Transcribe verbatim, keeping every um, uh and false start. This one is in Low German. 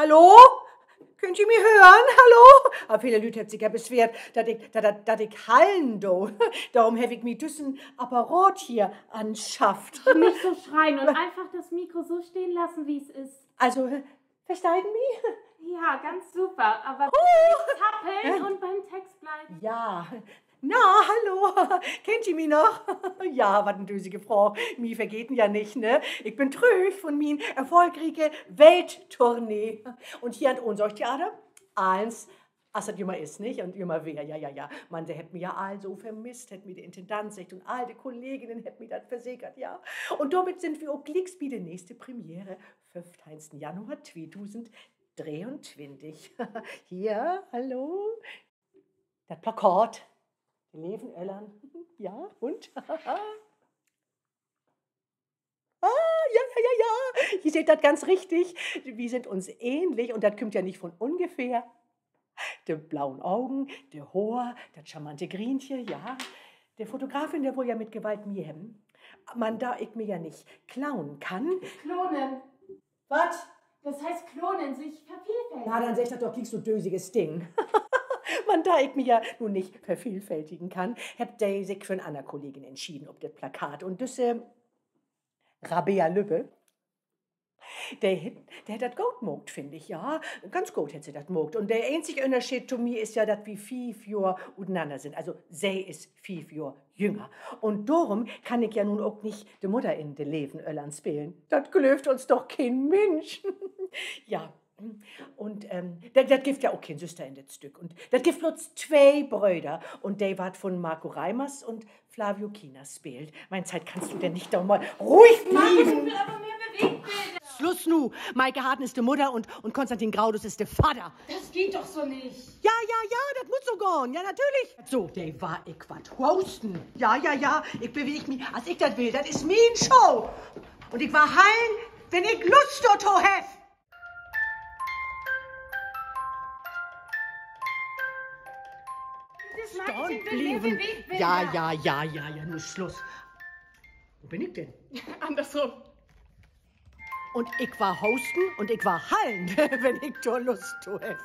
Hallo? Köönt ji mi hören? Hallo? Ah, vele Lüüd hebbt sik ja besweert, dat ik, dat, dat, dat ik hallen do. Dorüm heff ik mi düssen Apparat hier anschafft. Nicht so schreien und einfach das Mikro so stehen lassen, wie es ist. Also, versteiht ji mi? Ja, ganz super. Aber bitte nicht zappeln und beim Text bleiben. Ja. Na, hallo. Kennt ji mi noch? Ja, wat en dösige Fraag. Mi vergeten ja nich, ne? Ik bün trüch von mien erfolgrieke Welttournee. Un hier an't Ohnsorg-Theater, allens, as dat jümmer is, nich? Un jümmer weer, ja, ja, ja. Man, se hebbt mi ja all so vermisst, hett mi de Intendant seggt, un all de Kolleginnen hebbt mi dat versekert, ja. Un dormit sünd wi ok glieks bi de nächste Premiere, föffteihnsten Januar tweedusend dreeuntwintig. Hier, hallo. Dat Plakat. De leven Öllern. Ja, un? Ah, ja, ja, ja, ja. Ji seht dat ganz richtig. Wi sünd uns ähnlich un dat kümmt ja nich von ungefähr. De blauen Ogen, de Hoor, dat charmante Griensje, ja. De Fotografin, de wull ja mit Gewalt mi hebben. Man dor ik mi ja nich klonen kann. Klonen. Wat? Das heißt klonen, sich vervielfältigen. Na, denn segg dat doch glieks, du dösiges Ding. Man dor ik mi ja nu nich vervielfältigen kann, hebbt de sik för 'n anner Kollegin entschieden op dat Plakat. Un düsse Rabea Lübbe, de hett, de hett dat goot maakt, finn ik, ja. Ganz goot hett se dat maakt. Un de eenzige Ünnerscheed to mi is ja, dat wi fief Johr utenanner sünd. Also, se is fief Johr jünger. Un dorüm kann ik ja nu ok nich de Mudder in De leven Öllern spelen. Dat glöövt uns doch keen Minsch. Ja. Un, ähm, dat, dat gifft ja ok keen Süster in dat Stück. Un dat gifft blots twee Bröder. Un de warrt von Marco Reimers un Flavio Kiener speelt. Mien Schatz, kannst du denn nich doch mal ruhig blieven? Markus, ich will aber mehr Bewegtbilder. Sluss nu! Meike Harden is de Mudder un, un Konstantin Graudus is de Vadder. Das geht doch so nicht. Ja, ja, ja, dat mutt so gahn. Ja, natürlich. So, de warr ik wat hosten. Ja, ja, ja, ik beweeg mi, as ik dat will. Dat is mien Show. Un ik warr hallen, wenn ik Lust dorto heff. Stahn blieven. Ja, ja, ja, ja, ja, nu is Sluss. Wo bün ik denn? Andersrum. Un ik warr hosten un ik warr hallen, wenn ik dor Lust to heff.